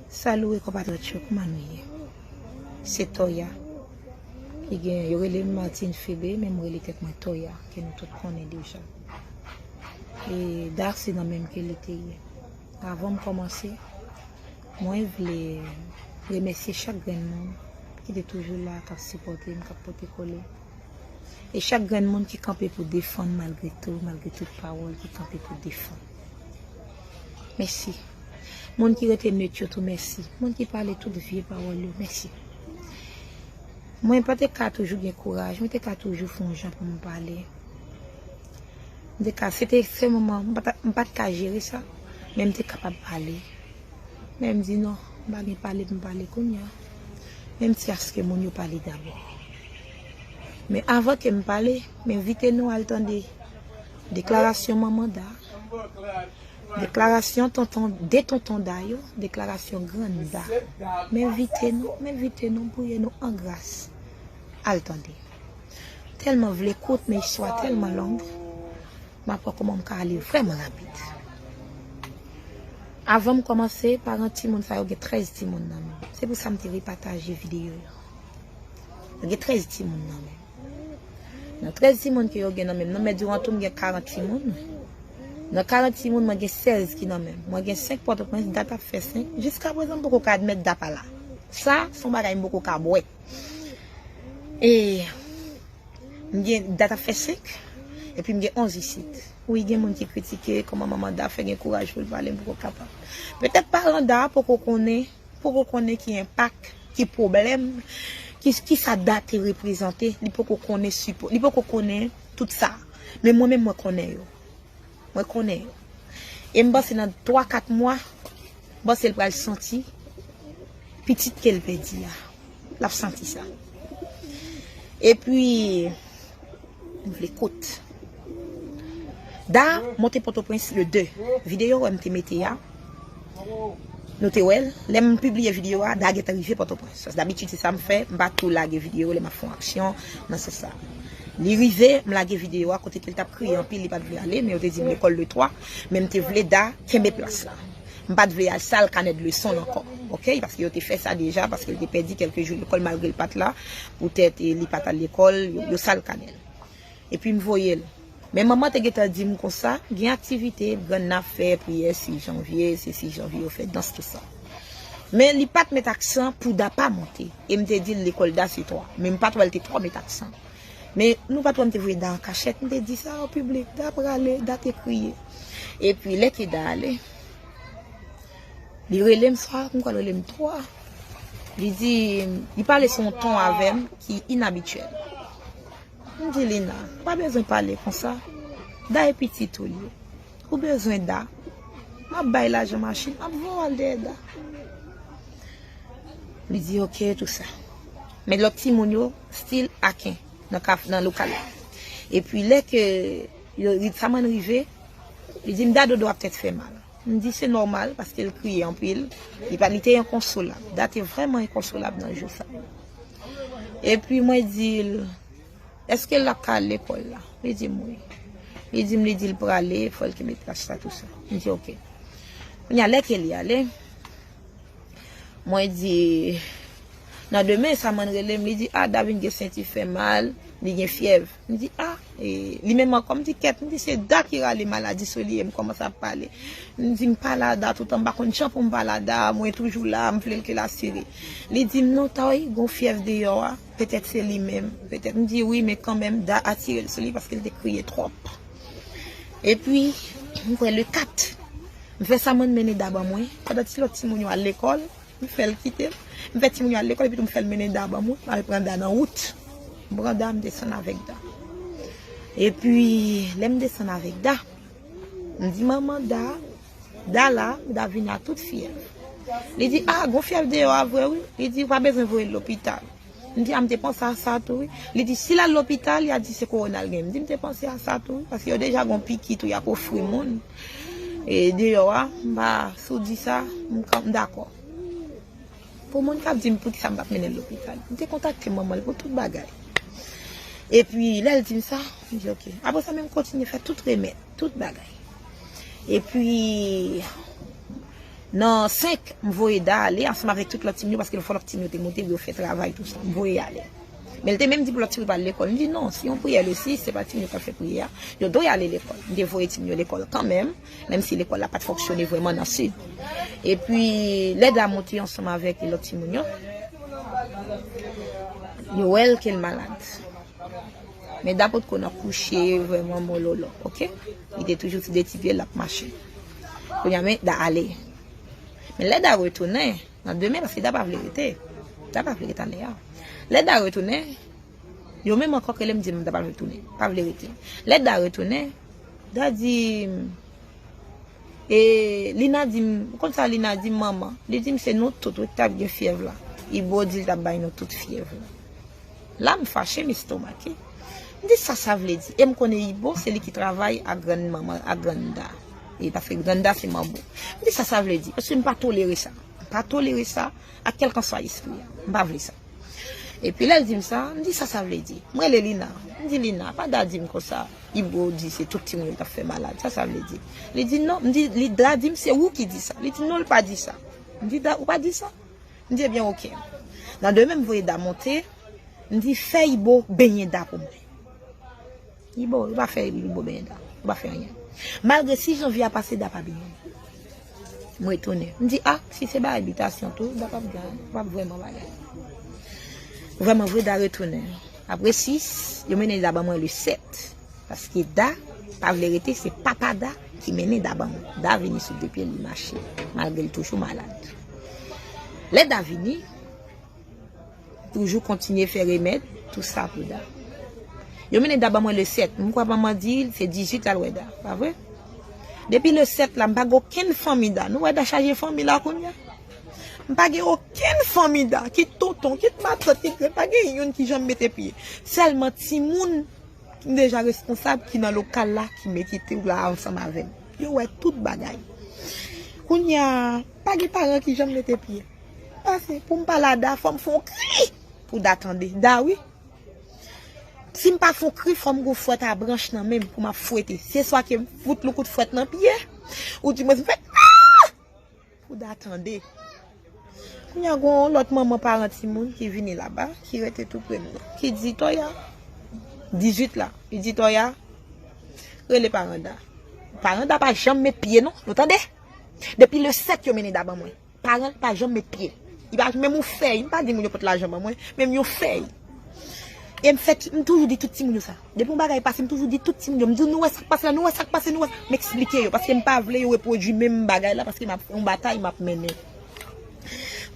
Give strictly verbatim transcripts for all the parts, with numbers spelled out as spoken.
Salut konpatriyòt yo, kòman nou ye? Se Toya. Ki gen, yo rele m Martine Febe, men m rele tèt mwen Toya, ke nou tout konnen deja. E Da se nan menm ke li te ye. Avan m kòmanse, mwen vle remèsye chak grenn moun ki te toujou la, k ap sipòte m, k ap pote kole. E chak grenn moun ki kanpe pou defann malgre tou, malgre tout pawòl ki kanpe pou defann. Mèsi. Moun ki rete net yo tou, mèsi. Moun ki pale tout vye pawòl yo, mèsi. Mwen pa te ka toujou gen kouraj, mwen te ka toujou fè yon jan pou m pale. M te ka, se te sèl moman, m pa ta, m pa t ka jere sa, men m te kapab pale. Men m di non, m pa gen pale pou m pale kounye a. Men m ti aske moun yo pale dabò. Men avan ke m pale, m envite nou al tande deklarasyon manman Da, deklarasyon tonton, de tonton Da yo, deklarasyon grann Da. M envite nou, m envite nou, m priye nou an gras. Al tande. Tèlman vle kout, men istwa tèlman long. M ap wè kòman m ka ale vrèman rapid. Avan m kòmanse, paran timoun sa yo gen trèz timoun nan men. Se pou sa m te repataje videyo yo. Yo gen trèz timoun nan men. Nan trèz timoun ke yo gen nan men, nan men diwan tou m gen karant timoun. Nan karant timoun, mwen gen sèz ki nan men. Mwen gen senk Pòtoprens, dat ap fè senk. Jiska prezan, m poko ka admèt Da pa la. Sa, se yon bagay m poko ka bwè. E m gen dat ap fè senk, epi m gen onz isit. Wi, gen moun ki kritike kòman manman Da fè gen kouraj pou l pale, m poko kapab. Petèt paran Da poko konnen, poko konnen ki enpak, ki pwoblèm, ki, ki sa Da te reprezante, li poko konnen sipò, li poko konnen tout sa. Men mwen menm mwen konnen yo. Mwen konnen yo. E m panse nan twa, kat mwa, m panse l pral santi pitit ke l pèdi a. L ap santi sa. Epi, m vle kout. Da monte Pòtoprens le de. Videyo wè m te mete a. Nou te wè l. Lè m pibliye videyo a, Da gentan rive Pòtoprens. Paske dabitid se sa m fè, m pa tou lage videyo lè m ap fè yon aksyon nan sans sa. Li rive, m lage videyo a kote ke l t ap kriye anpil, li pa t vle ale, men yo te di m lekòl le twa, men m te vle Da kenbe plas la. M pa t vle al sal kanè de leson l ankò, oke? Paske yo te fè sa deja, paske l te pèdi kèlke jou lekòl malgre l pa t la, poutèt, e, li pa t al lekòl, yo, yo sal kanè l. Epi m voye l. Men manman te gentan di m konsa, gen aktivite, grann nan ap fè, priyè sis janvye, se sis janvye yo fè dans, tout sa. Men li pa t met aksan pou Da pa monte. E m te di l lekòl Da se twa. Men m pa t wè l te twò met aksan. Men nou pa t wè m te voye Da an kachèt, m te di sa o piblik, Da prale, Da te kriye. Epi lè ke Da ale, li rele m swa, m kwè l rele m twa. Li di, li pale sou yon ton avè m ki inabityèl. M di Lina, pa bezwen pale konsa. Da e pitit ou l ye. Ou bezwen Da. M ap bay lajan machin, m ap voye w al dèyè Da. Li di oke, tou sa. Men lòt timoun yo, still aken, nan kaf, nan lokal la. Epi lè ke yo, sa mwen rive, li di m Da dodo ap tèt fè mal. M di se nòmal, paske l kriye anpil. Li pa, li te enkonsolab. Da te vrèman enkonsolab nan jou sa yo. Epi mwen di l, èske l ap ka al lekòl la? Li di m wi. Li di m, li di l prale, fò l kenbe plas la, tou sa. M di oke. Kounye a, lè ke li ale, mwen di, nan demen, sa mwen rele m, li di, a, Da vin gen senti fè mal, li gen fyèv. M di, a, e, li menm ankò, m di, kèt, m di, se Da ki rale maladi sou li, e m kòmanse ap pale. M di, m pale a Da toutan, m pa konn jan pou m pale a Da, mwen toujou la, m vle l ke l asire. Li di m, non, Toy, gon fyèv deyò a, petèt se li menm, petèt. M di, wi, men kanmenm, Da atire l sou li paske l te kriye twòp. Epi, m kwè le kat, m fè sa mwen mennen Da ban mwen, pandan ti lòt timoun yo al lekòl, m fè l kite m. M fè timoun yo al lekòl, epi tou m fè l mennen Da ban mwen, m al pran Da nan wout. M pran Da, m desann avèk Da. Epi, lè m desann avèk Da, m di manman Da, Da la, Da vin a tout fyèv. Li di, a, gon fyèv deyò a vre wi. Li di, ou pa bezwen voye l lopital. M di, a, m te panse a sa tou wi. Li di, si l al lopital, y a di se kowona l gen. M di, m te panse a sa tou wi, paske yo deja gon piki tou y ap ofri moun. E deyò a, m pa, si w di sa, m ka, m dakò. Pou moun k ap di m poukisa m pa t mennen l lopital, m te kontakte manman l pou tout bagay. Epi, lè l di m sa, m di, oke. Apre sa, men m kontinye fè tout remèd, tout bagay. Epi, Nan senk, m voye Da ale ansanm avèk tout lòt timoun yo, paske fò lòt timoun yo te monte pou yo fè travay, tou sa. M voye ale. Men l te menm di pou lòt timoun yo pa al lekòl. M di non, si yon priyè le sis, se pa timoun yo k ap fè priyè a. Yo dwe ale lekòl. M te voye timoun yo lekòl kanmenm, menm si lekòl la pa t fonksyone vrèman nan sid. Epi, lè Da monte ansanm avèk lòt timoun yo, yo wè l ke l malad. Men Da potko nan kouche vrèman mololo, oke? Li te toujou sou de ti pye l ap mache. Kounye a, men Da ale. Men lè Da retounen, nan demen, paske Da pa vle rete. Da pa vle rete ale a. Lè Da retounen, yo menm ankò k rele m di m Da pa vle tounen, pa vle rete. Lè Da retounen, Da di m, e Lina di m, ou konn sa Lina di m, manman? Li di m se nou tout wi k t ap gen fyèv la. Ibo di l t ap bay nou tout fyèv la. La m fache, m estomake. M di sa sa vle di. E m konnen Ibo se li ki travay ak grann manman, ak grann Da. E paske grann Da se manbo. M di sa sa vle di. Paske m pa tolere sa. M pa tolere sa ak kèlkanswa espri a. M pa vle sa. Epi lè l di m sa, m di sa sa vle di. M rele Lina. M di Lina, pa Da di m konsa. Ibo di se tout timoun yo t ap fè malad. Sa sa vle di. Li di non. M di, li Da di m se ou ki di sa. Li di non, l pa di sa. M di Da, ou pa di sa? M di ebyen oke. Nan demen m voye Da monte, m di fè Ibo benyen Da pou mwen. Ibo, yo pa fè Ibo benyen Da. Yo pa fè anyen. Malgre sis janvye a pase, Da pa benyen. M retounen. M di a, si se bagay bitasyon tou, Da p ap gen, p ap vrèman bagay. Vrèman vre, Da retounen. Apre sis, yo mennen Da ban mwen le sèt. Paske Da pa vle rete, se papa Da ki mennen Da ban mwen. Da vini sou de pye l, li mache, malgre l toujou malad. Lè Da vini, toujou kontinye fè remèd, tou sa pou Da. Yo mennen Da ban mwen le sèt. M kwè manman di l se dizuit l al wè Da, pa vre? Depi le sèt la, m pa gen okenn fanmi Da. Nou wè Da chaje fanmi la kounye a. M pa gen okenn fanmi Da, kit tonton, kit matant, kit grann, pa gen youn ki janm mete pye. Sèlman timoun ki deja responsab ki nan lokal la ki mete tou la ansanm avè m. Yo wè tout bagay. Kounye a, pa gen paran ki janm mete pye. Pase, pou m pale a Da, fò m fè yon kri pou Da tande. Da wi. Si m pa fè yon kri, fò m gon fwèt a branch nan men m pou m ap fwete. Se swa ke m fout l yon kout fwèt nan pye, oudimwens m fè a! Pou Da tande. Kounye a gon lòt manman paran timoun ki vini laba, ki rete tou pre m nan, ki di Toya, dizuit la, li di Toya, rele paran Da. Paran Da pa janm met pye non, nou tande? Depi le sèt yo mennen Da ban mwen. Paran l pa janm met pye. Li pa menm yon fèy, m pa di moun yo pot lajan ban mwen, menm yon fèy. E m fè, m toujou di tout timoun yo sa. Depi yon bagay pase, m toujou di tout timoun yo. M di nou wè sa k pase la, nou wè sa k pase, nou wè sa. M eksplike yo, paske m pa vle yo repwodui menm bagay la, paske m ap fè yon batay, m ap mennen.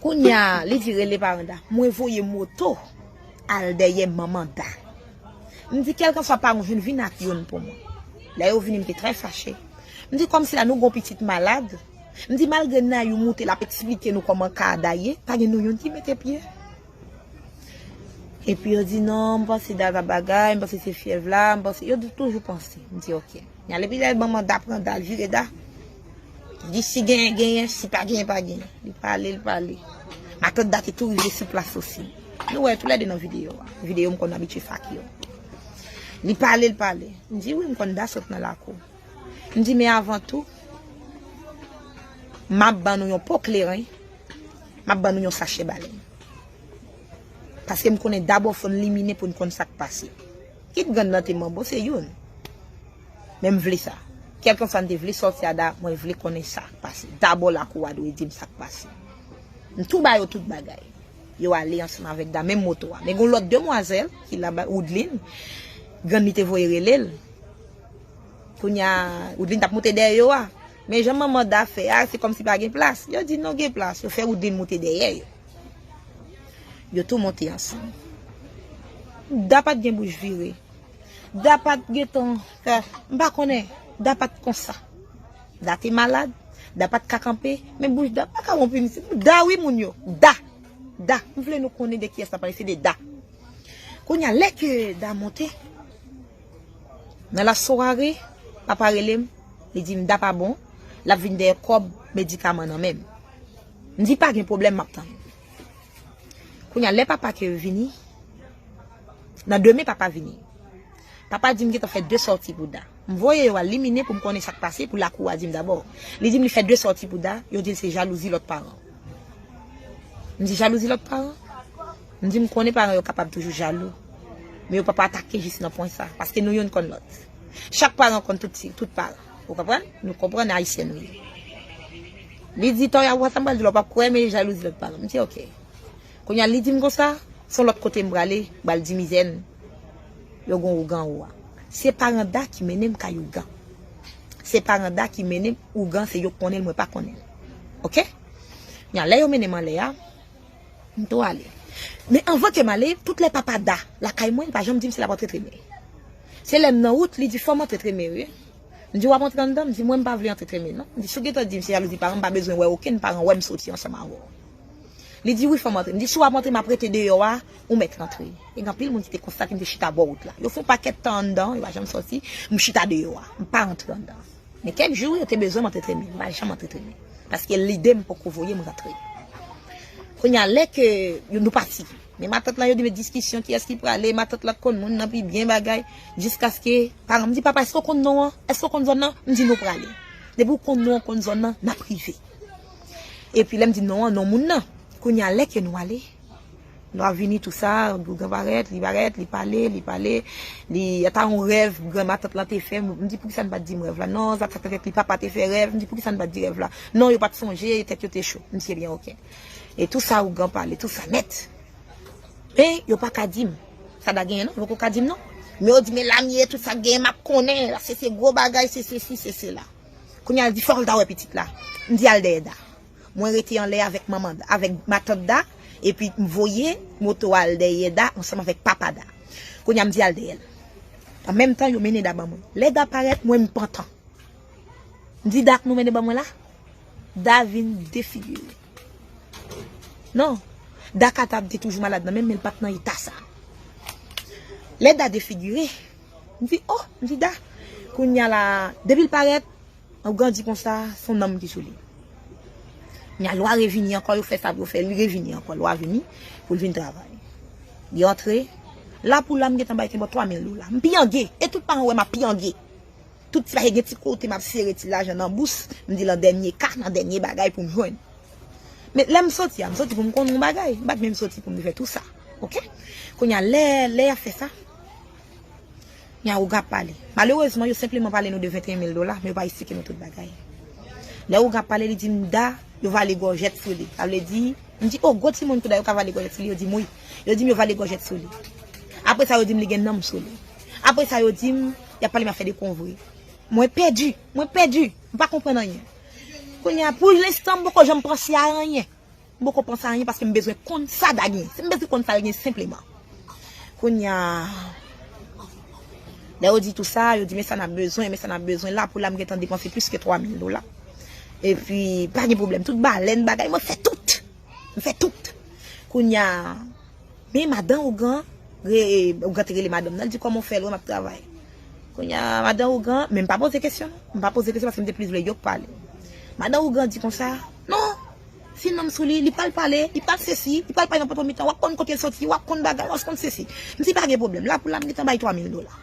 Kounye a, li di rele paran Da. Mwen voye moto al dèyè manman Da. M di kèlkanswa paran w jwenn, vin ak youn pou mwen. Lè yo vini, m te trè fache. M di kòmsi la nou gon pitit malad. M di malgre Nayou moute, l ap eksplike nou kòman ka a Da ye, pa gen nou youn ki mete pye. Epi yo di non, m panse Da t ap bagay, m panse se fyèv la, m panse, yo di toujou panse. M di oke. N ale pi lè manman Da pran Da, l vire Da. Li di si genyen, genyen, si pa genyen, pa genyen. Li pale, li pale. Matant Da te tou rive sou plas osi. Nou wè toulède nan videyo a. Videyo m konn abitye fake yo. Li pale, li pale. M di wi, m konn Da sot nan lakou. M di men avan tou, m ap ban nou yon po kleren, m ap ban nou yon sachè balen. Paske m konnen dabò fò n limine pou n konn sa k pase. Kit grann nan te manbo, se youn. Men m vle sa. Kèlkanswa n te vle sòti a Da, mwen vle konnen sa k pase. Dabò lakou a dwe di m sa k pase. M tou ba yo tout bagay. Yo ale ansanm avèk Da, menm moto a. Men gon lòt demwazèl ki laba, Woodline, grann li te voye rele l. Kounye a, Woodline t ap moute dèyè yo a. Men jan manman Da fè a, se kòmsi pa gen plas. Yo di non, gen plas. Yo fè Woodline moute dèyè yo. Yo tou monte ansanm. Da pa t gen bouch vire. Da pa t gentan fè, m pa konnen. Da pa t konsa. Da te malad. Da pa t ka kanpe. Men bouch Da pa ka wonpini. Da wi moun yo. Da. Da. M vle nou konnen de kiyès n ap pale. Se de Da. Kounye a, lè ke Da monte, nan lasware, papa rele m, li di m Da pa bon, l ap vin dèyè kòb medikaman nan men m. M di pa gen pwoblèm, m ap tann. Kounye a, lè papa ke vini, nan demen papa vini. Papa di m gentan fè de sòti pou Da. M voye yo al limine pou m konnen sa k pase, pou lakou a di m dabò. Li di m li fè de sòti pou Da, yo di l se jalouzi lòt paran. M di jalouzi lòt paran? M di m konnen paran yo kapab toujou jalou. Men yo p ap atake jis nan pwen sa, paske nou youn konn lòt. Chak paran konn tout, tout paran. Ou konprann? Nou konprann Ayisyen nou ye. Li di, Toya, ou wè sa m pral di la, ou p ap kwè, men jalouzi lòt paran. M di, oke. Kounye a, li di m konsa, se yon lòt kote m prale, m pral di mizè n, yo gon ougan ou a. Se paran Da ki mennen m kay ougan. Se paran Da ki mennen m ougan, se yo k konnen l, mwen pa konnen l. Oke? Kounye a, lè yo mennen m anlè a, m tou ale. Men anvan ke m ale, tout lè papa Da lakay mwen, li pa janm di m si l ap antre tremen. Se lè m nan wout, li di, fò m antre tremen, wi. M di, w ap antre anndan? M di, mwen, m pa vle antre tremen, non. M di, si w gentan di m se jalouzi paran, m pa bezwen wè okenn paran wè m soti ansanm avè w. Li di, wi, fò m antre. M di, si w ap antre, m ap rete deyò a, ou mèt rantre. E gen anpil moun ki te konstate m te chita bò wout la. Yo fè yon pakèt tan anndan, yo pa janm sòti, m chita deyò a. M pa rantre anndan. Men kèk jou, yo te bezwen m antre tremen. M pa janm antre tremen. Paske lide m poko voye m rantre. Kounye a, lè ke yo, nou pati. Men matant lan, yo di, men diskisyon, kiyès ki prale, matant lan konn moun nan pi byen bagay, jiskaske paran m di, papa, èske w konn non an? Èske w konn zòn nan? M di, nou prale. Depi w konn non an, konn zòn nan, n ap rive. Epi lè m di non an, non moun nan. Kounye a, lè ke nou ale, lè w ap vini, tou sa, ougan parèt, li parèt, li pale, li pale, li, ata yon rèv granmatant lan te fè, m di, poukisa n pa t di m rèv la? Non, sa, sa te fèt, li papa te fè rèv, m di, poukisa n pa t di rèv la? Non, yo pa t sonje, tèt yo te cho. M di, ebyen, oke. E tou sa, ougan pale, tou sa nèt. Men, yo pa ka di m. Sa Da genyen, non, yo poko ka di m, non. Men yo di, men la m ye, tout sa k genyen, m ap konnen, la, se, se gwo bagay, se sesi, se sela. Kounye a, l di, fòk l ta wè pitit la. M di, al dèyè Da. Mwen rete anlè avèk manman, avèk matant Da, epi m voye moto a al dèyè Da ansanm avèk papa Da. Kounye a, m di al dèyè l. An menm tan, yo mennen Da ban mwen. Lè Da parèt, mwen, m pantan. M di Da k nou mennen ban mwen la. Da vin defigire. Non. Da Kata te toujou malad nan men m, men l pa t nan eta sa. Lè Da defigire, m di, oh, m di Da. Kounye a la, depi l parèt, Ougan di konsa, se yon nanm ki sou li. Nya lwa revini ankò, yo fè sa pou yo fè, li revini ankò, lwa vini pou l vin travay. Li antre, la pou la m gentan bay kenbò twa mil dola. M pyangé, e tout paran wè m ap pyangé. Tout ti bagay gen ti kote m ap sere ti lajan nan bous, m di lan dènye ka, nan dènye bagay pou m jwenn. Men lè m soti a, m soti pou m konn yon bagay, m pa t menm soti pou m te fè tou sa. Oke? Kounye a, lè, lè y ap fè sa, Nya Ougan ap pale. Malerezman, yo senpleman pale nou de venteyen mil dola, men yo pa esplike nou tout bagay. Lè Ougan ap pale, li di m Da, yo vale gòjèt sou li. Sa vle di, m di, oh, gwo timoun kou Da yo ka vale gòjèt sou li, yo di m wi. Yo di m yo vale gòjèt sou li. Apre sa, yo di m li gen nanm sou li. Apre sa, yo di m, y ap pale m afè de konvre. Mwen pèdi, mwen pèdi, m pa konprann anyen. Kounye a, pou lenstan, m poko janm panse a anyen. M poko panse a anyen paske m bezwen konn sa Da gen. Si m bezwen konn sa l gen senpleman. Kounye a, lè yo di tou sa, yo di, men sa n ap bezwen, men sa n ap bezwen. La pou la, m gentan depanse plis ke twa mil dola. Epi, pa gen pwoblèm. Tout balèn, bagay, mwen fè tout. M fè tout. Kounye a, men madan Ougan, re, Ougan te rele madanm nan, l di, kòman w fè l wè m ap travay? Kounye a, madan Ougan, men m pa poze kesyon, non. M pa poze kesyon paske m te plis vle yo k pale. Madan Ougan di konsa, non, si nanm sou li, li pral pale, li pral sesi, li pral pale nan poto mitan, w ap konn kote l soti, w ap konn bagay, w ap konn sesi. M di pa gen pwoblèm, la pou la m gentan bay twa mil dola.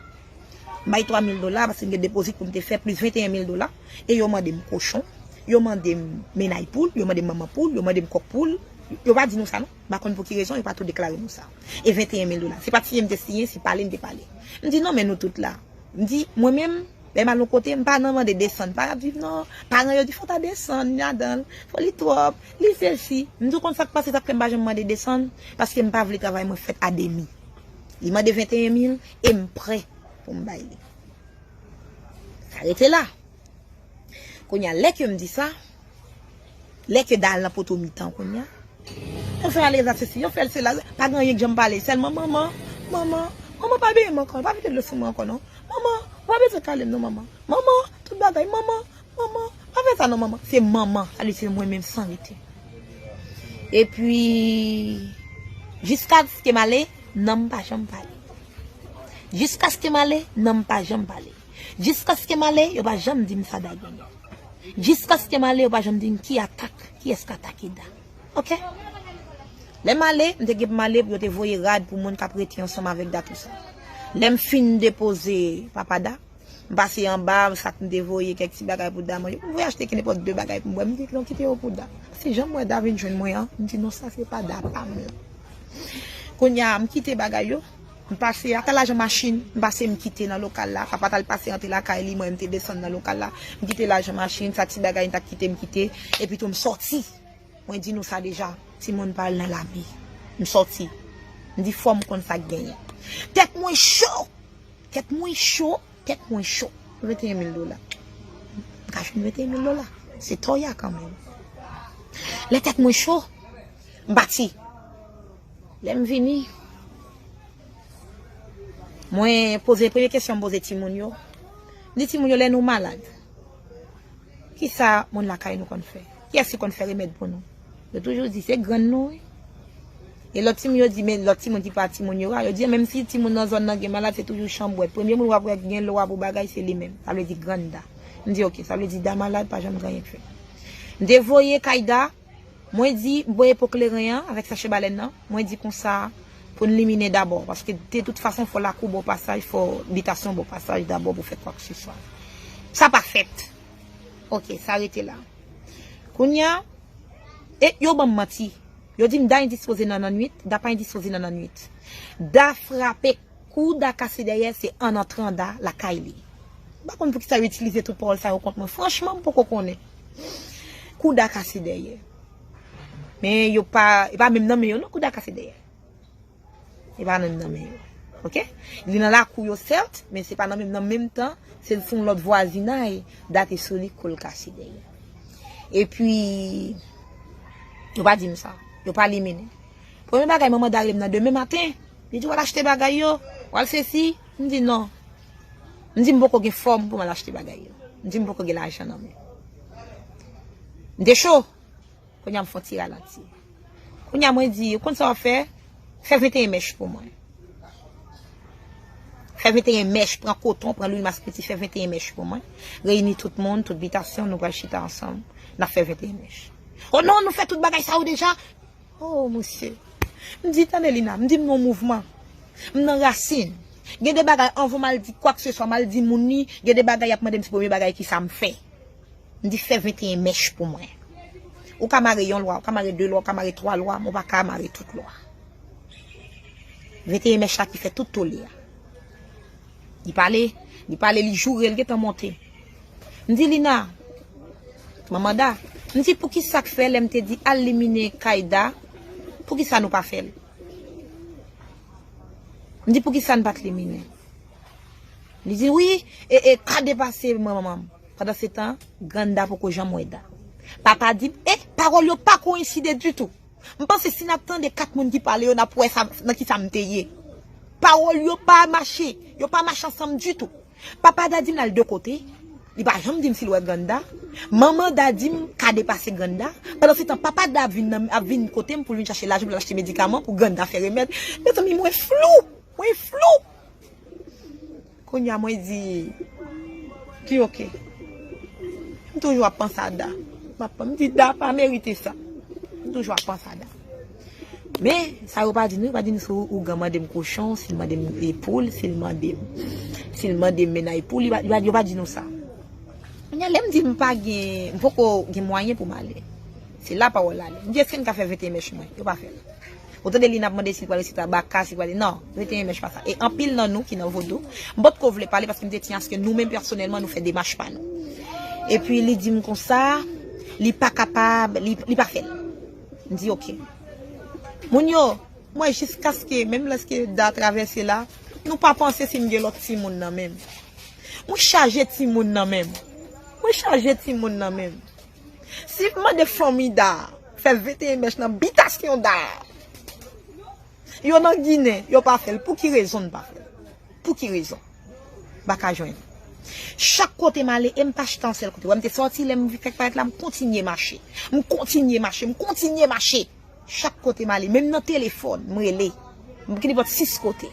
M bay twa mil dola paske m gen depozit pou m te fè plis venteyen mil dola. E yo mande m kochon, yo mande m mennay poul, yo mande m manman poul, yo mande m kòk poul. Yo pa di nou sa non. M pa konn pou ki rezon yo pa tou deklare nou sa. E venteyen mil dola. Se pa t siyen m te siyen, se pale m te pale. M di non, men nou tout la. M di, mwen menm, lè m al yon kote, m pa nan mande desann. Pa ap viv non. Paran yo di fò w ta desann ladan l. Fò li twòp. Li sesi. M di w konn sa k pase, sa k fè m pa janm mande desann? Paske m pa vle travay mwen fèt a demi. Li mande venteyen mil e m prè pou m bay li. Sa rete la. Kounye a, lè ke m di sa, lè ke Da al nan poto mitan kounye a, yo fè alèz a sesi, yo fè l sela, pa gen anyen k janm pale, sèlman manman, manman, manman pa benyen m ankò, pa vide dlo sou mwen ankò non. Manman, ou pa bezwen kale m non manman. Manman, tout bagay, manman, manman, pa fè sa non manman. Se manman, sa vle di se mwen menm san rete. Epi, jiskaske m ale, nanm pa janm pale. Jiskaske m ale, nanm pa janm pale. Jiskaske m ale, yo pa janm di m sa Da genyen. Jiskaske m ale, yo pa janm di m ki atak, kiyès k atake Da. Oke? Lè m ale, m te gen pou m ale pou yo te voye rad pou moun k ap rete ansanm avèk Da tou sa. Lè m fin depoze papa Da, M pase anba, sa k m te voye, kèk ti bagay pou Da manje. M voye achte ki nenpòt de bagay pou m bwè. M di, "Non, kite yo pou Da." Se jan m wè Da vin jwenn mwen an, m di, "Non, sa se pa Da pa m lan." Kounye a, m kite bagay yo. M pase, ata lajan machin, m pase m kite nan lokal la. Papa t al pase antre lakay li, mwen m te desann nan lokal la. M kite lajan machin, sa ti bagay m t ap kite m kite. Epi tou m sòti. Mwen di nou sa deja, timoun pa al nan lame. M sòti. M di fò m konn sa k genyen. Tèt mwen cho! Tèt mwen cho! Tèt mwen cho! Venteyen mil dola. M ka jwenn venteyen mil dola. Se toya kanmenm. Lè tèt mwen cho, m pati. Lè m vini, mwen poze, premye kesyon m poze timoun yo. M di timoun yo, lè nou malad, kisa moun lakay nou konn fè? Kiyès ki konn fè remèd pou nou? Yo toujou di, se grann nou, wi. E lòt timoun yo di, men lòt timoun ki pa timoun yo a, yo di, menm si timoun nan zòn nan gen malad, se toujou chanbwèt. Premye moun w ap wè ki gen lwa pou bagay, se li menm. Sa vle di grann Da. M di, "Oke, sa vle di Da malad, pa janm gen anyen k fèt." M te voye kay Da, mwen di, m voye po kleren an avèk sachè balèn nan, mwen di konsa, pou n liminen dabò, paske de tout fason, fò lakou ba w pasaj, fò bitasyon ba w pasaj dabò pou fè kwakeseswa. Sa pa fèt. Oke, sa rete la. Kounye a, e yo ban m manti. Yo di m Da endispoze nan lannwit, Da pa endispoze nan lannwit. Da frape, kou Da kase dèyè, se an antran Da lakay li. M pa konn poukisa yo itilize tout pawòl sa yo kont mwen. Franchman, m poko konnen. Kou Da kase dèyè. Men yo pa, e pa menm nan men yo non, kou Da kase dèyè. E pa nan, nan men yo. Oke? Li nan lakou yo, sèt, men se pa nan menm, nan menm tan, se sou yon lòt vwazinay, Da te sou li, kou l kase dèyè. Epi, yo pa di m sa. Yo pa liminen. Premye bagay, manman Da rele m nan demen maten. Li di, "W al achte bagay yo, w al sesi." M di, "Non." M di, "M poko gen fòm pou m al achte bagay yo." M di, "M poko gen lajan nan men." M te cho. Kounye a m fè yon ti ralanti. Kounye a mwen di, "Ou konn sa w ap fè? Fè venteyen mèch pou mwen. Fè venteyen mèch, pran koton, pran lwil maspiti, fè venteyen mèch pou mwen. Reyini tout moun, tout bitasyon, nou pral chita ansanm, n ap fè venteyen mèch." "O non, nou fè tout bagay sa yo deja." O, mesye. M di, "Tande, Lina," m di, "M nan mouvman. M nan rasin. Gen de bagay, anvan m al di kwakeseswa, m al di moun li, gen de bagay y ap mande m, se premye bagay ki sa m fè." M di, "Fè venteyen mèch pou mwen. Ou ka mare yon lwa, ou ka mare de lwa, ou ka mare twa lwa, men ou pa ka mare tout lwa. Venteyen mèch la ki fè tout tole a." Li pale, li pale, li joure, li gentan monte. M di, "Lina, manman Da," m di, "Poukisa k fè lè m te di al liminen kay Da, poukisa nou pa fè l?" M di, "Poukisa n pa t liminen?" Li di, "Wi, e, e, ka depase manman m." Pandan se tan, grann Da poko janm wè Da. Papa di m, e, pawòl yo pa koyenside ditou. M panse si n ap tande kat moun ki pale yo, n ap wè sa, nan ki sa m te ye. Pawòl yo pa mache, yo pa mache ansanm ditou. Papa Da di m l al de kote, li pa janm di m si l wè grann Da. Manman Da di m ka depase grann Da. Pandan se tan, papa Da ap vin nan, ap vin kote m pou l vin chache lajan pou l achte medikaman pou grann Da fè remèd. Mezanmi, mwen flou, mwen flou. Kounye a mwen di, ki oke. M toujou ap panse a Da. M ap, m di, Da pa merite sa. M toujou ap panse a Da. Men, sa yo pa di nou, yo pa di nou si ougan mande m kochon, si l mande m, e, poul, si l mande m, si l mande m mennaj poul, yo pa, yo pa, yo pa di nou sa. Kounye a, lè m di m pa gen, m poko gen mwayen pou m ale. Se la pawòl la ale. M di, èske n ka fè venteyen mèch mwen? Yo pa fè l. Ou tande li n ap mande si l pral resite a baka, si l pral, non, venteyen mèch pa sa. E anpil nan nou ki nan vodou, m potko vle pale paske m te tyen aske nou menm pèsonèlman nou fè demach pa nou. Epi li di m konsa, li pa kapab, li, li pa fè l. M di oke. Moun yo, mwen jiskaske, menm lèske Da travèse la, nou pa panse si m gen lòt timoun nan men m. Mwen chaje timoun nan men m. Mwen chaje timoun nan men m. Si m mande fanmi Da fè venteyen mèch nan bitasyon Da, yo nan Ginen, yo pa fè l. Pou ki rezon n pa fè l? Pou ki rezon? M pa ka jwenn. Chak kote m ale, e m pa chita yon sèl kote. Wè, m te sòti, lè m fèk parèt la, m kontinye mache. M kontinye mache, m kontinye mache. Chak kote m ale, menm nan telefòn, m rele. M ki nenpòt sis kote.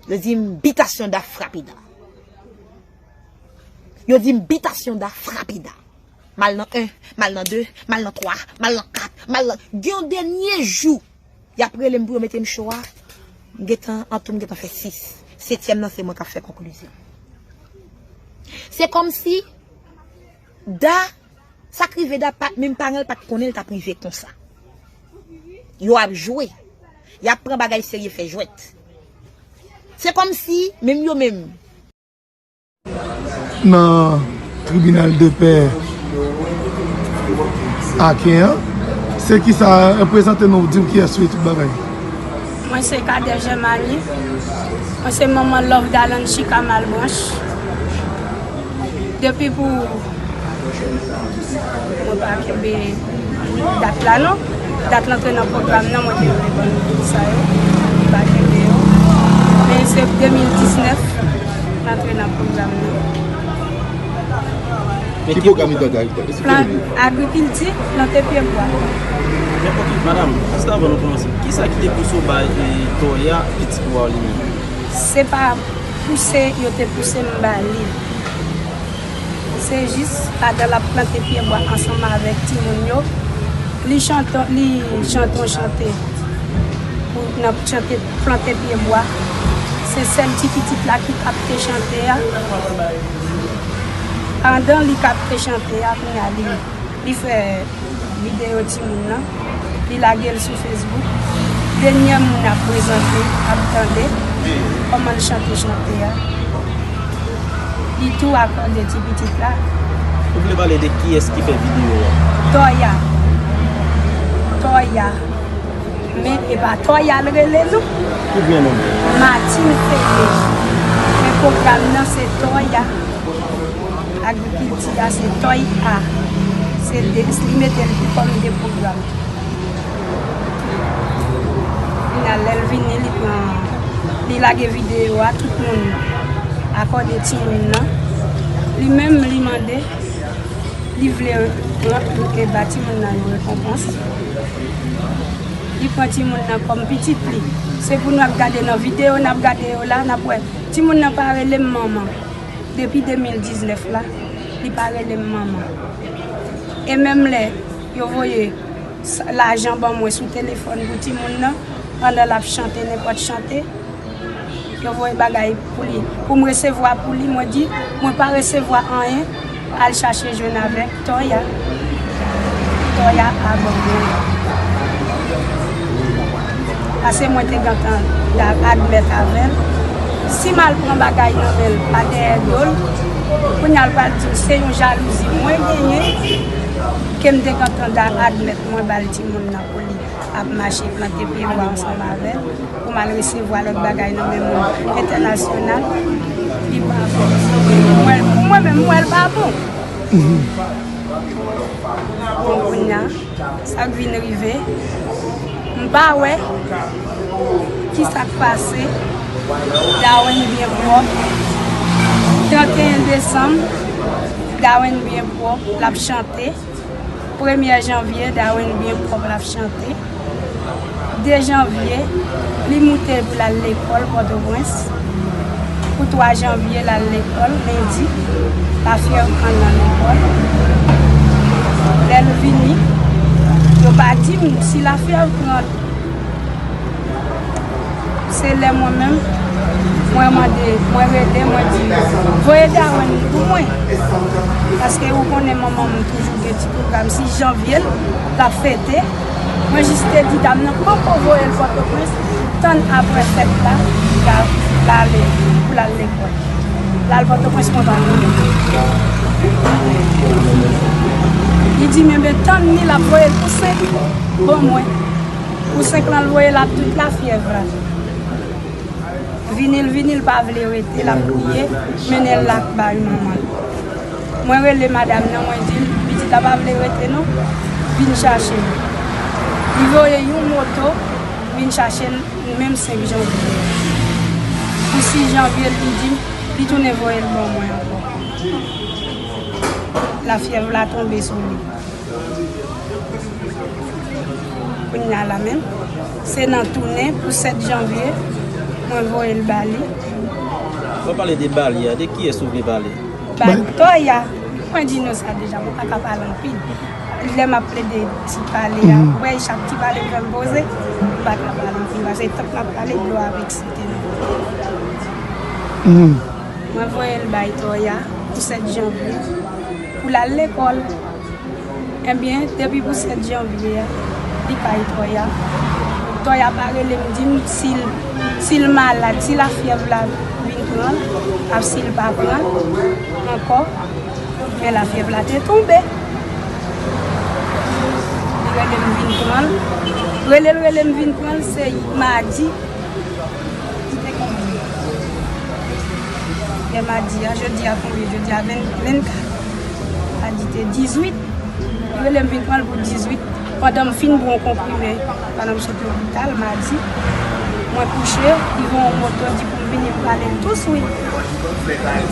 Yo di m bitasyon Da frape Da. Yo di m bitasyon Da frape Da. M al nan en, m al nan de, m al nan twa, m al nan kat, m al nan, gen yon dènye jou, y ap rele m pou yo mete m cho a, m gentan, an tou m gentan fè sis. Setyèm nan se mwen k ap fè konklizyon. Se kòmsi Da, sa k rive Da, pa, menm paran l pa t konnen l t ap rive konsa. Yo ap jwe. Y ap pran bagay serye fè jwèt. Se kòmsi, menm yo menm. Nan tribinal de pè Aken an, se kisa, prezante nou, di m kiyès ou ye, tout bagay. Mwen se Cadet Germanie. Mwen se manman Love Dalanchi Kamal Branch. Depi pou mwen pa kenbe dat la non. Dat l antre nan pwogram nan, mwen te vle ban nou tout sa yo. Mwen pa kenbe yo. Men se de mil diznèf l antre nan pwogram nan. Men ki pwogram li tande a? Eksplike nou. Agrikilti, plante pye bwa. Men ok, madanm, jis avan nou kòmanse, kisa ki te pouse w bay Toya pitit bwa w li menm? Se pa pouse yo te pouse m ba li. Se jis pandan l ap plante pye bwa ansanm avèk timoun yo, li chante li chante yon chante pou nan chante plante pye bwa. Se sèl ti pitit la ki kapte chante a. Pandan li kapte chante a, kounye a li li fè videyo timoun nan, li lage l sou Facebook. Dènyè moun ap prezante, ap tande kòman l chante chante a. Li tou akòde ti pitit la. Ou vle pale de kiyès ki fè videyo a? Toya. Toya. Men e pa Toya l rele non. Ki vre non l? Martine Fede. Men pwogram nan se Toya. Agrikilti a se Toy A. Se de, li mete l kòm de pwogram. Kounye a lè l vini, li pran, li lage videyo a, tout moun akòde timoun nan. Li menm, li mande, li vle pran, e ba timoun nan yon rekonpans. Li pran timoun nan kòm pitit li. Se pou nou ap gade nan videyo n ap gade yo la, n ap wè timoun nan pa rele m manman. Depi de mil diznèf la, li pa rele m manman. E menm lè yo voye lajan ban mwen sou telefòn pou timoun nan, pandan l ap chante nenpòt chante, yo voye bagay pou li. Pou m resevwa pou li, mwen di, mwen pa resevwa anyen, al chache jwenn avèk Toya. Toya a ban mwen. Paske mwen te gentan admèt avè l. Si m al pran bagay nan men l pa dèyè do l, kounye a l pral di m se yon jalouzi mwen genyen, ke m te gentan admèt mwen ba l timoun nan pou li ap mache plante pye bwa ansanm avè l, pou m al resevwa lòt bagay nan men moun entènasyonal, li pa bon. Mwen, pou mwen menm, m wè l pa bon. Bon, kounye a, sa k vin rive, m pa wè kisa k pase. Darwin byen pwòp. Tranteyen desanm, Darwin byen pwòp, l ap chante. Premyè janvye, Darwin byen pwòp, l ap chante. De janvye, li moute pou l al lekòl Pòtoprens. Pou twa janvye, l al lekòl, lendi, Lafyèv pran l nan lekòl. Lè l vini, yo pa di m si Lafyèv pran l. Se lè mwen menm, mwen mande, mwen rele, mwen di, voye Darwin pou mwen. Paske ou konnen manman m toujou gen ti pwogram sis janvye l, l ap fete. Mwen jis te di dam nan poko voye l Pòtoprens, tann apre fèt la, l a, l ale, pou l al lekòl. L al Pòtoprens kontan li. Li di m, enben, tann li, l ap voye l pou senk ban mwen. Pou senk lan l voye l ap tout Lafyèv la. Vini l vini, l pa vle rete, l ap kriye, mennen l la bay manman l. Mwen rele madanm nan, mwen di l, pitit la pa vle rete non, vin chache l. Li voye yon moto, vin chache l, menm senk janvye. Pou sis janvye, li di m, li tounen voye l ban mwen ankò. Lafyèv la tonbe sou li. Kounye a la menm, se nan tounen pou sèt janvye, mwen voye l ba li. W ap pale de ba li a, de kiyès ou vle pale? Ba Toya, mwen di nou sa deja, mwen pa ka pale anpil. Lè m ap plede ti pale a, ou wè chak ti pale m fè m poze, m pa ka pale anpil, paske tank m ap pale, dlo ap eksite m. Mwen voye l bay Toya. Pou sèt janvye pou l al lekòl. Ebyen, depi pou sèt janvye a, li kay Tòya. Tòya pa rele m, di m si l, si l malad, si lafyèv la vin pran l, ak si l pa pran l ankò, men lafyèv la te tonbe. Li rele m vin pran l. Rele l, rele m vin pran l, se madi. Li te konbyen? Yè madi a, jodi a konbyen? Jodi a ven, vennkat. Madi te dizuit. Li rele m vin pran l pou dizuit. Pandan m fin pran yon konprime, pandan m sot lopital, madi, mwen kouche, li voye yon moto, di pou m vini, m pale l touswit.